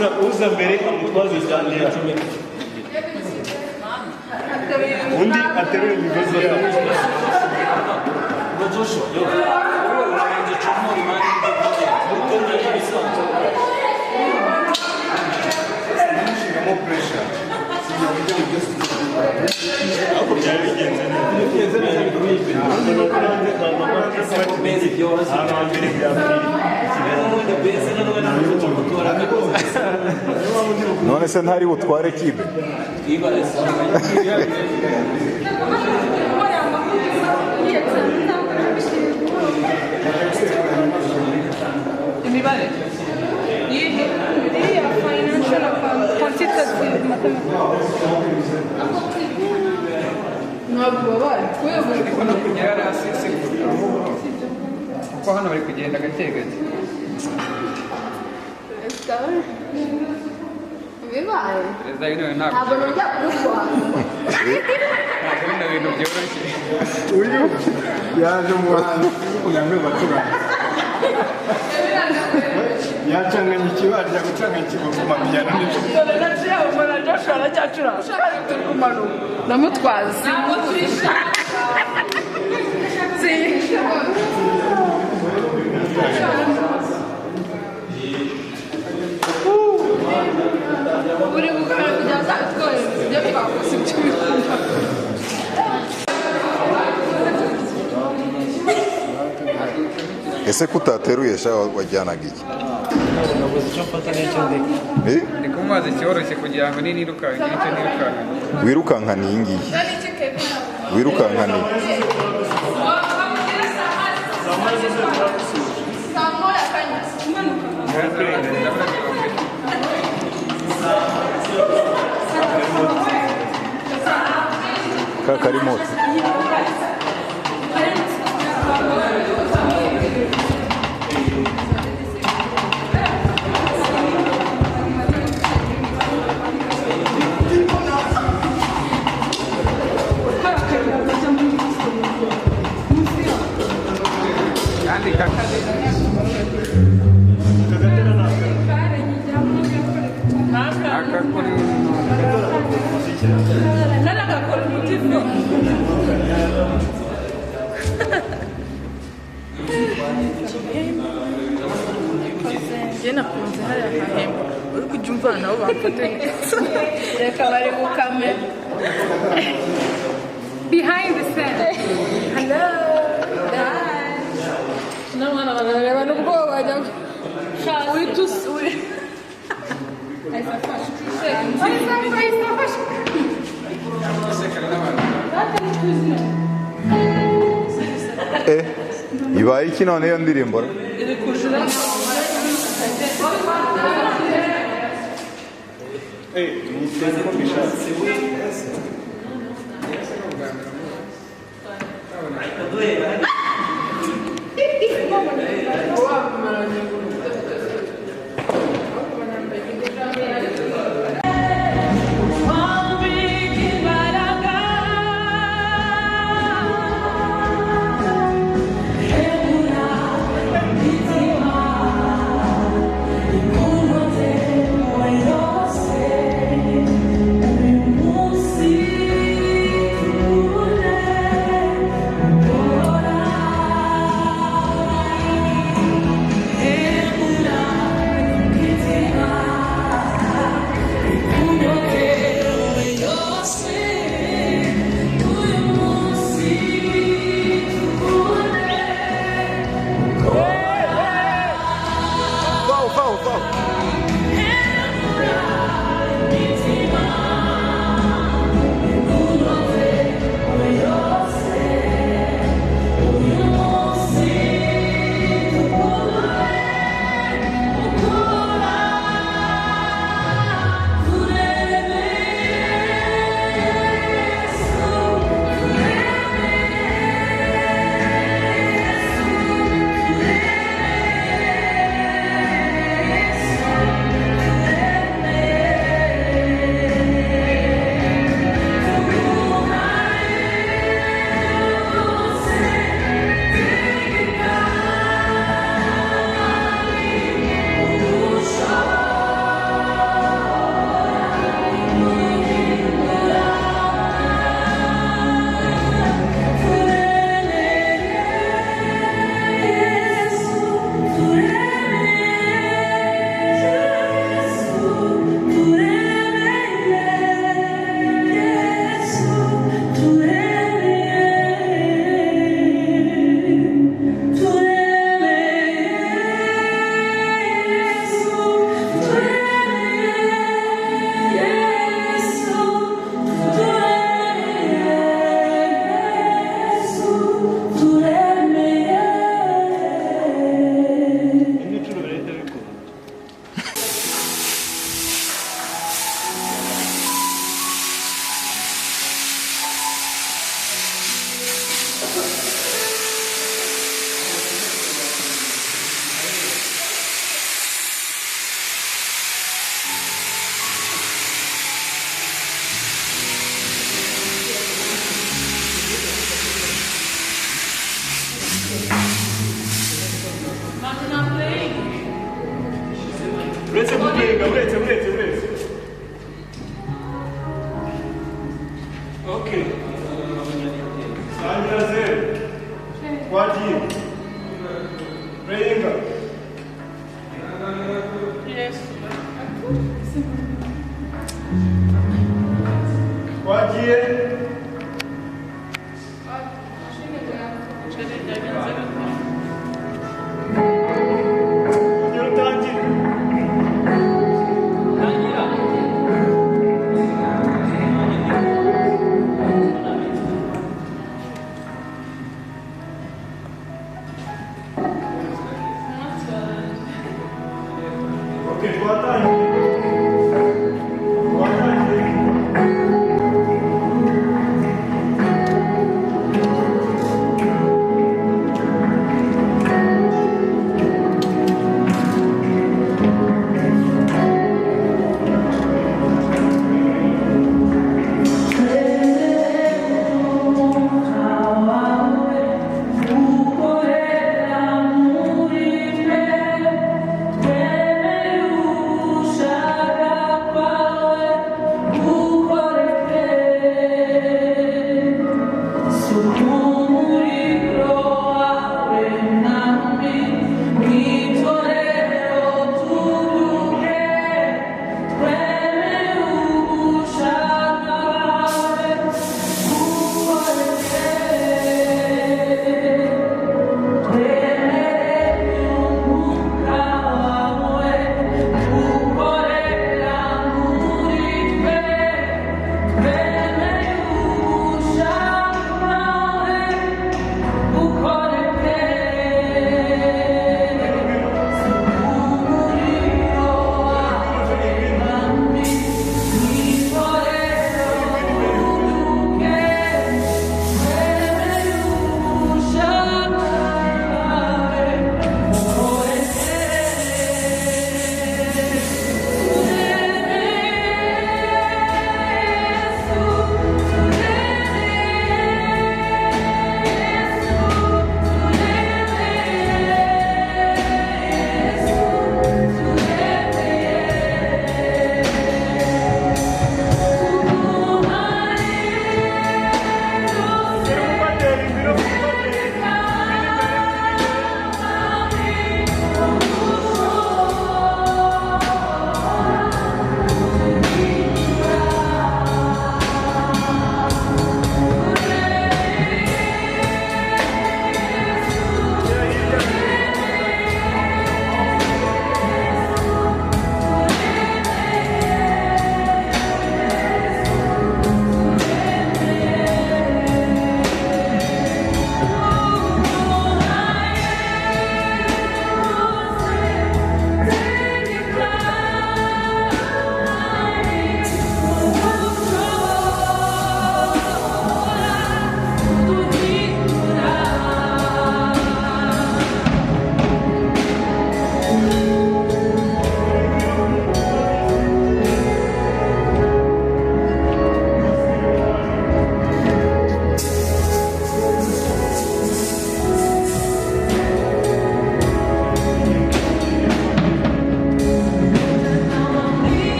Uza mbere amutwaze cyane, undi aterura imigozi yabo. Joshua, yo, urabanza ucomore impande. Nshiramo pressure ariko byari bigenze neza. Ahantu hambere byapfiriye. None se ntari butware kibe? Imibare yihe? Iriya financial account, quantitative mathematics. Ntabwo babaye kubera Ariko no kugera hasi si kuko hano bari kugenda gake gake. Bibaye. Perezida w'intebe ntabwo Ntabwo nongera kubikora. Ntabwo bino bintu byoroshye. Uyu yaje mu bantu kugira ngo bacuranga, yacanganya ikibarya gucanganya ikigoma bijyana n'ijoro. Dore naciye aho mbona Joshua aracyacuranga kandi turi kumanuka, ndamutwaza. Ntabwo tuyishaka. Sinshaka. Uri gukora kugira ngo azabitwohereze ibyo twakoze, ibyo bikunda. Ese ko utateruye sha, wajyanaga iki? Nabuze icyo mfata n'icyo ndeka. Eh? Ndi kumubaza icyoroshye kugira ngo ninirukanka ngire icyo nirukanka. Wirukankana iyi ngiyi, wirukankana iyi. Saa moya kanya. Ndabona. Ka karimoti. Kandi kaka akakuri. Naragakora umuti. Njye nakunze hariya hahemba uri kujya umvana nabo bamfate neza. Reka bari gukamera behind the scene. Hello. Hi. N'abana barareba n'ubwoba bajya uhita usure. Ahise afashe. Eh, ibaye iki none iyo ndirimbo ra? Iri kujura. Mwiteze ko mbishatse. Munsi. Uretse gupenga, uretse, uretse, uretse. Okay. Tangira zeru. Twagiye. Playinga. Twagiye. Ongera utangire. Okay, twatangiye. Twatangiye. Ukorera muri twe, twemeye.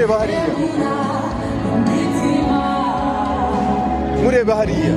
Mureba hariya, mureba hariya.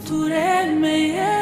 Turemeye.